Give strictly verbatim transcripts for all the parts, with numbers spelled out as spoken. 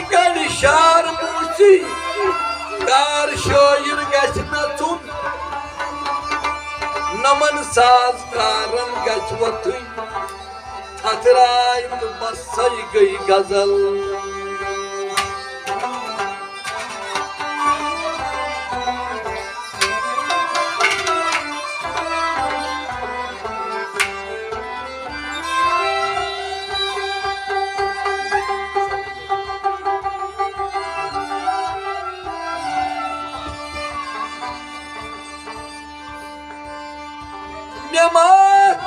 کڑِ شار موسی، کار شٲعر گژھِ نژُن، نمن ساز کارن گژھِ وۄتھٕنۍ۔ تھتھراے تہٕ بس سۄے گٔے غزل۔ مےٚ ما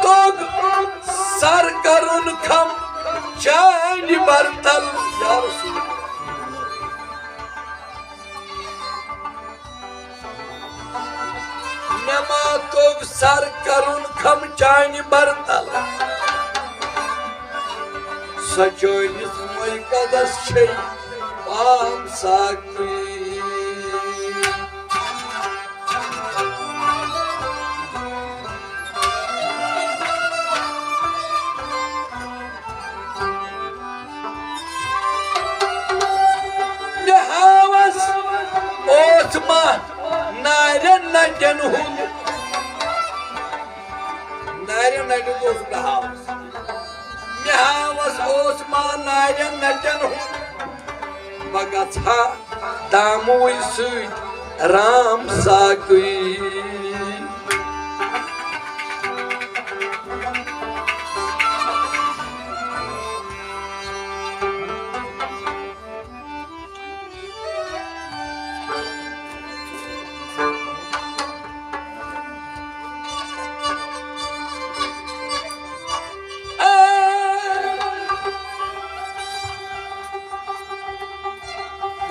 توٚگ سر کرُن کھم چانہِ برتل۔ یا رسول اللہ۔ مےٚ ما توٚگ سر کرُن کھم چانہِ برتل۔ سۄ چٲنِس مٔرکزس چھے پام ساقی۔ مےٚ ہاوس اوس ما نارٮ۪ن نٹٮ۪ن ہُنٛد۔ نارٮ۪ن نٹٮ۪ن اوس مےٚ ہاوس۔ مےٚ ہاوس اوس ما نارٮ۪ن نٹٮ۪ن ہُنٛد۔ بہٕ گژھٕ ہا داموٕے سۭتۍ رام ساقٕے۔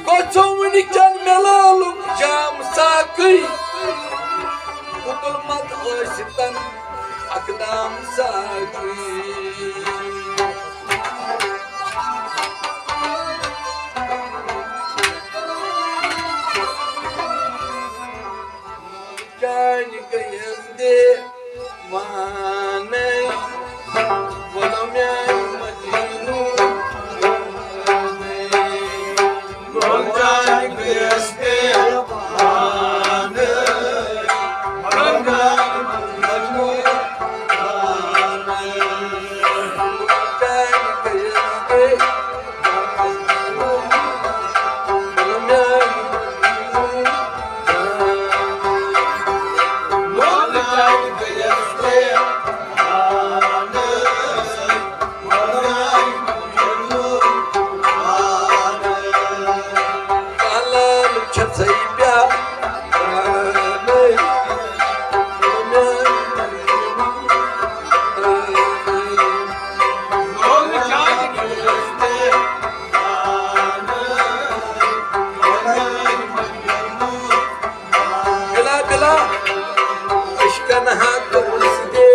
گوٚژھو وٕنہِ چل مِلالُک جام ساقٕے، گُتُل مت ٲسِتن اقدام ساقٕے۔ چانہِ گٔیَس دیوانَے، وَنو میٛانہِ مجنوٗن۔ چانہِ گٔیَس دیوانَے، وَنو میٛانہِ مجنوٗن۔ چانہِ گٔیَس دیوانَے۔ بلا بلا، عشقن ہا کوٚرُس دے۔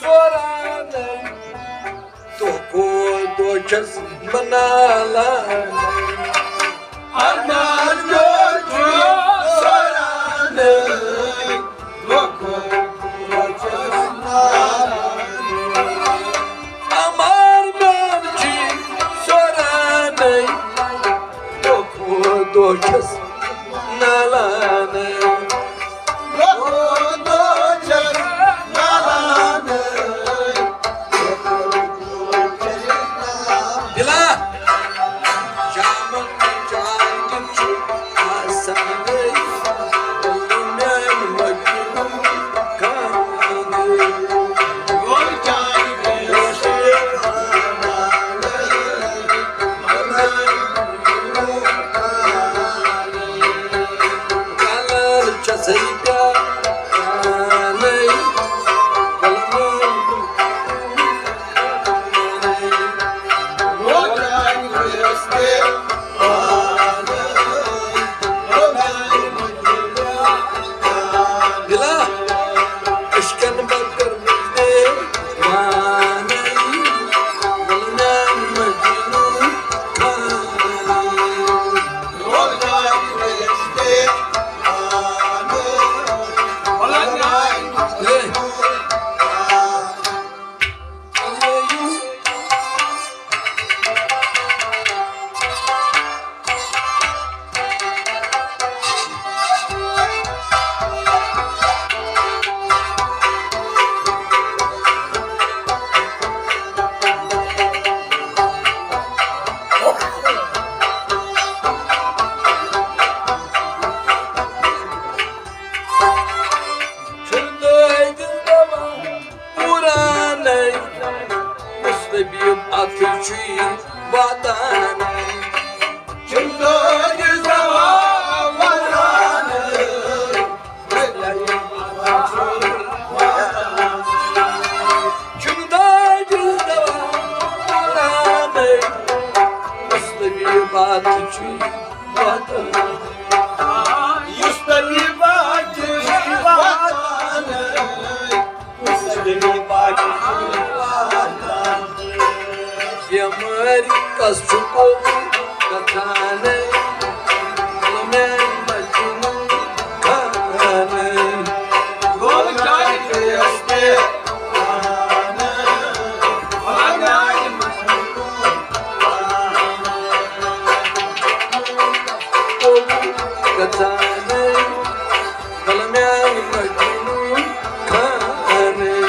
سورانَے، دۄہ کھۄتہٕ دۄہ چھَس بہٕ نالان۔ ارمان میون چھُ سورانَے، دۄہ کھۄتہٕ دۄہ چھَس بہٕ نالان۔ امان میون چھُ سورانَے، دۄہ کھۄتہٕ دۄہ چھَس نالان۔ دِلا، شامن چاے تہِ چھُ آسان۔ میٛانہِ مجنوٗن خانٕے۔ طبیب اتھٕ چھُے واتان۔ چھُم دٲدِس دوا واتان۔ چھُم دٲدِس دوا واتان۔ یُس طبیب اتھٕ چھُے واتان۔ یُس طبیب اتھٕ چھُے واتان۔ بیمٲرۍ کس چھُ قوبوٗل گژھان؟ میانہِ مجنوٗن خانہٕ۔ قوبوٗل گژھان؟ بلہٕ میانہِ مجنوٗن خانہٕ۔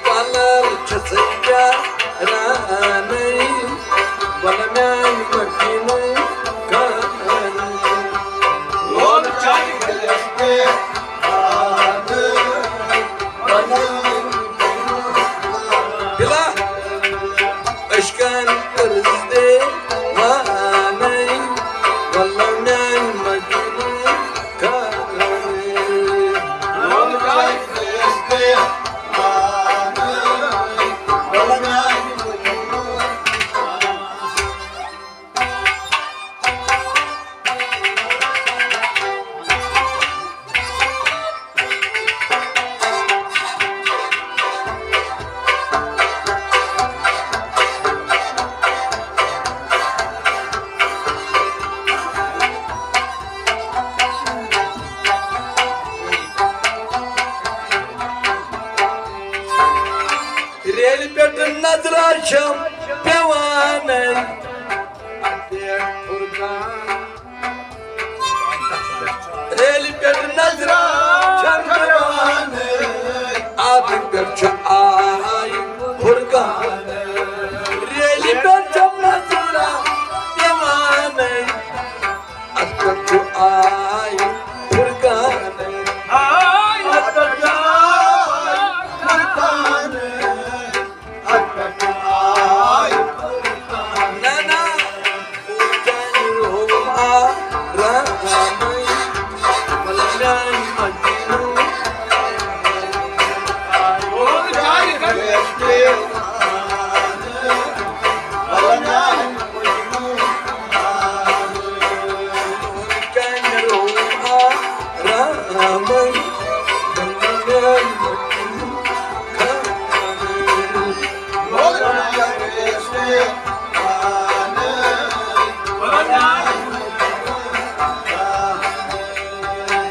پلل چھَسے پیارانٕے، بلہٕ میانہِ مجنوٗن خانہٕ۔ بلا اشکن عرض دے وانائی، واللہ میان مجنون کارے۔ ریلہِ پٮ۪ٹھ نظرا چھم پٮ۪وان۔ ریلہِ پٮ۪ٹھ نظرا چھم پٮ۪وان، اتھ پٮ۪ٹھ چھُ آے فرقان۔ ریلہِ پٮ۪ٹھ چھم نظرا پٮ۪وان، اتھ پٮ۪ٹھ چھُ آے فرقان۔ آے اتھ پٮ۪ٹھ چھُ آے فرقان۔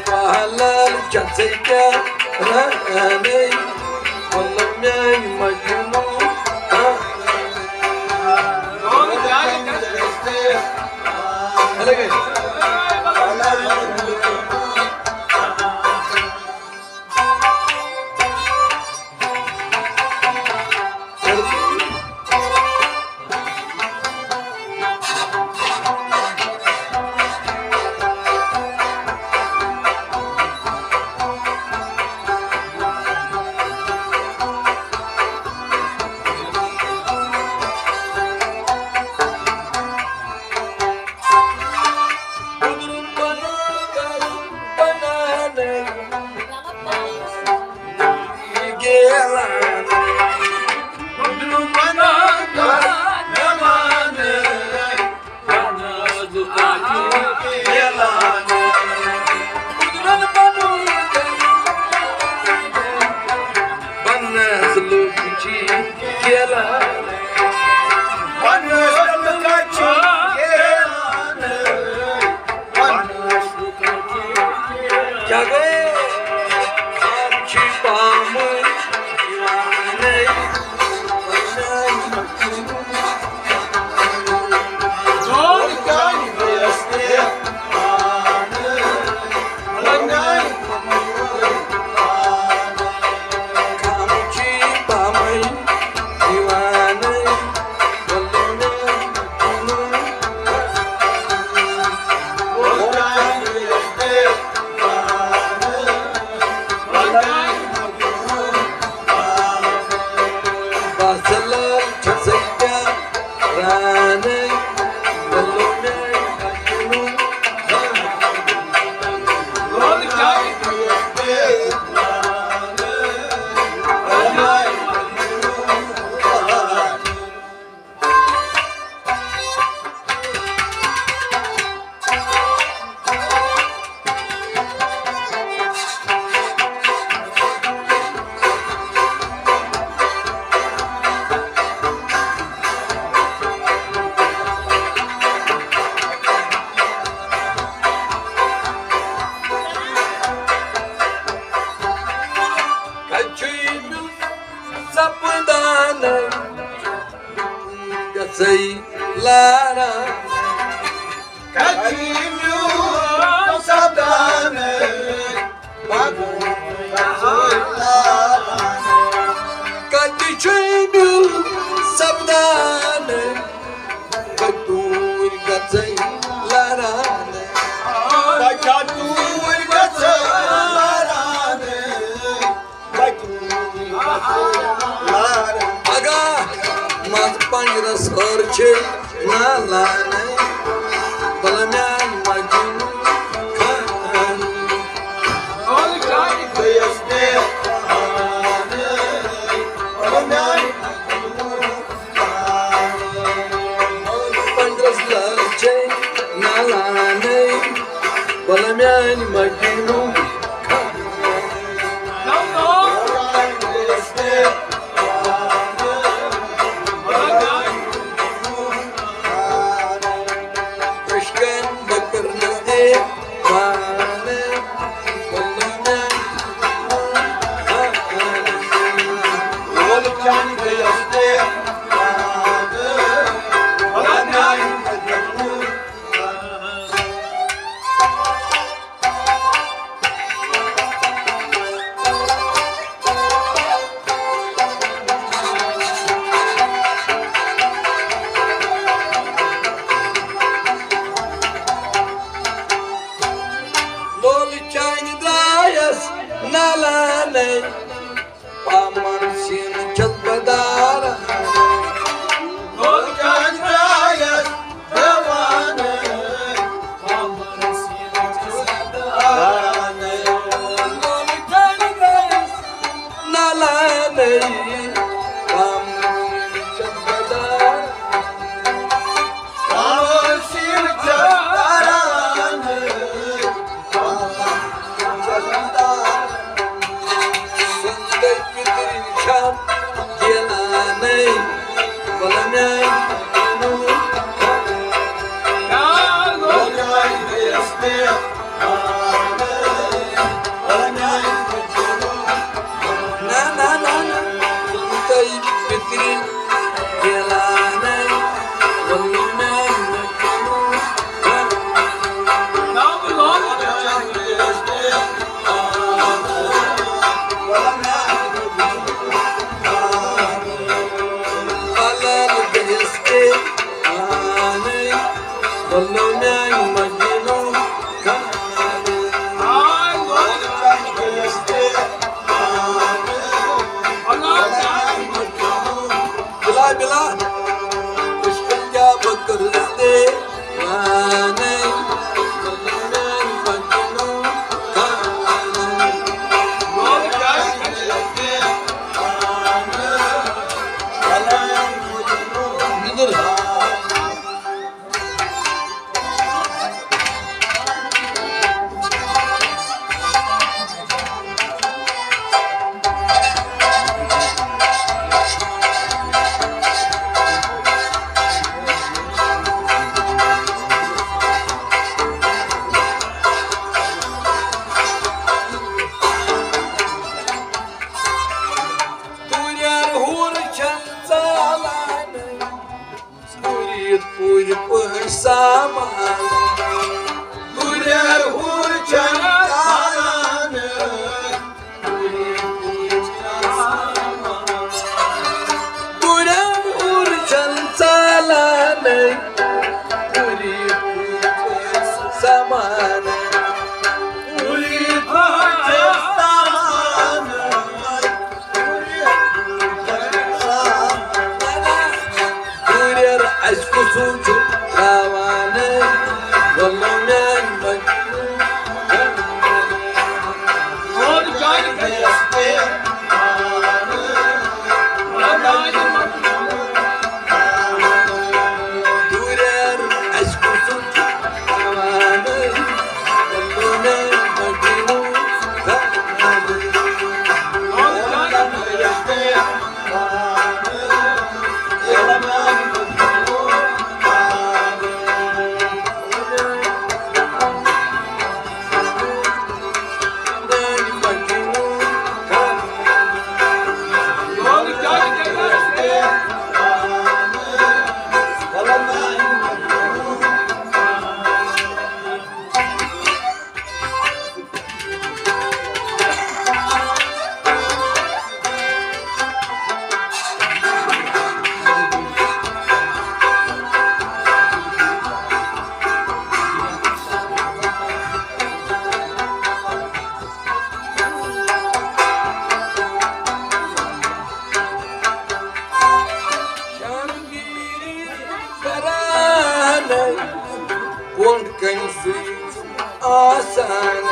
پہلل چھژے کیا رہنے، بولو میانہِ مجنون۔ کیٛاہ گٔے؟ آب چھِ پامہٕ یِوانَے۔ ژٕے لاران۔ کتہِ میون سپدان، پکُن گژھو لاران۔ کتہِ چھُے میون سپدان، بہٕ توٗرۍ گژھے لاران۔ بہٕ کیٛاہ توٗرۍ گژھٕ لاران۔ پگاہ منٛز پنجرس ہٲر چھِ نالانٕے، بلہٕ میانہِ مجنوٗن خان۔ گٔیَس بے پہانٕے، بلہٕ میانہِ مجنوٗن خان۔ پنجرس ہٲر چھِ نالانٕے، بلہٕ میانہِ مجنوٗن خان۔ عشقن بکر نہ اے پانے، بلہٕ میانہِ مجنوٗن خان۔ لولہٕ چانہِ درٛایس نالانٕے، پامن سیٖنہٕ چھَس بہٕ داران۔ لولہٕ چانہِ درٛایس دیوانہٕ، پامن سیٖنہٕ چھَس بہٕ داران۔ لولہٕ چانہِ درٛایس نالانٕے، پامن سیٖنہٕ چھَس بہٕ داران۔ پامن سیٖنہٕ چھَس داران۔ آسان۔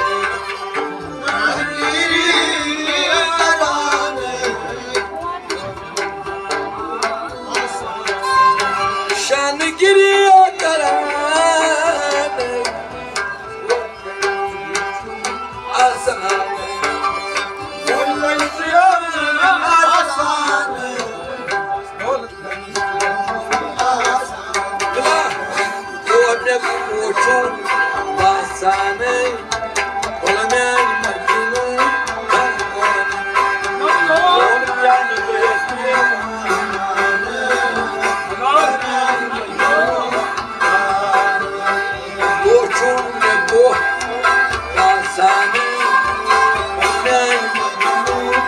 شان گریہ کران آسان۔ آسان۔ دِلا، یور مےٚ وُچھُن باسانٕے، وَلہٕ میٛانہِ مجنوٗن۔ وُچھُن مےٚ گوٚو باسانٕے، وَلہٕ میٛانہِ مجنوٗن۔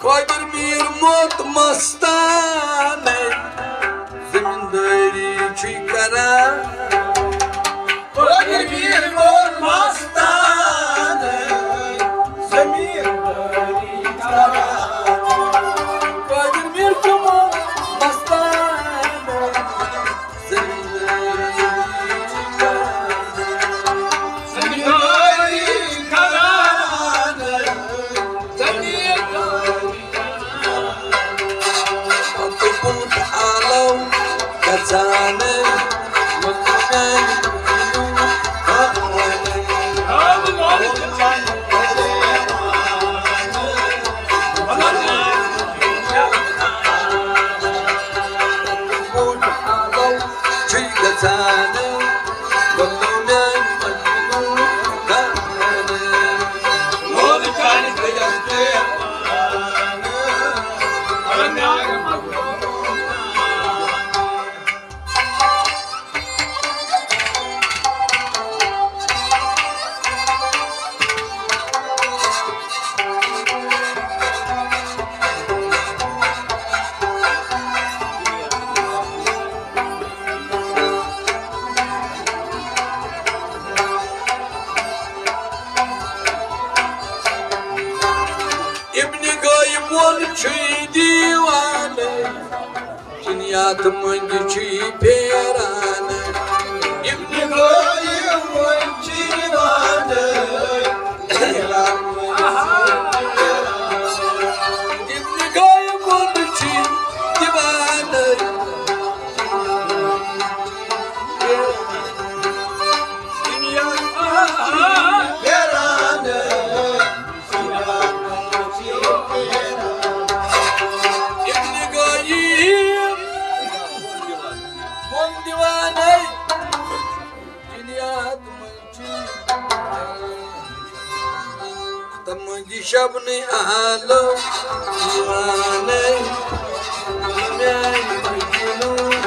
قٲدِر میٖر موت مستانَے، زٔمیٖندٲری چھُے کران۔ قٲدِر میٖر موت مستانَے، زٔمیٖندٲری کران۔ قٲدِر میٖر چھُ موت مستانَے، چھُے گژھان، وَنو میٛانہِ مجنوٗن خانہٕ۔ وَنو میٛانہِ مجنوٗن۔ ابن غیب وول چھُے دیوانہٕ، دُنیا تہٕ مٔنٛزۍ چھُے پھیران۔ ابن غیب وول چھُے دیوانہٕ، ابن غیب وول چھُے دیوانہٕ۔ تِم دِ شبنہٕ آلو دیوانَے، میٛانہِ مجنوٗن۔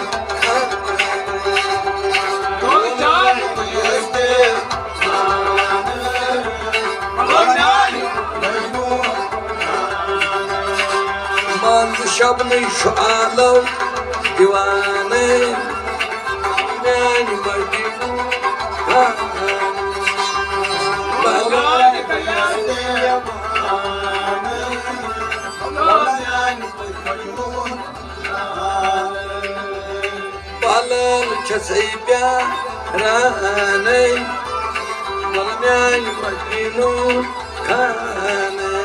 منٛزٕ شبنہٕ چھُ آلو دیوانَے، میٛانہِ مجنوٗن۔ بلال چھسے پیارانَے، وَلہٕ میٛانہِ مجنوٗن خانَے۔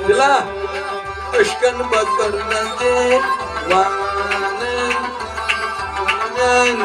دِلا، عشقن بکر نہ دیوانَے، میٛانہِ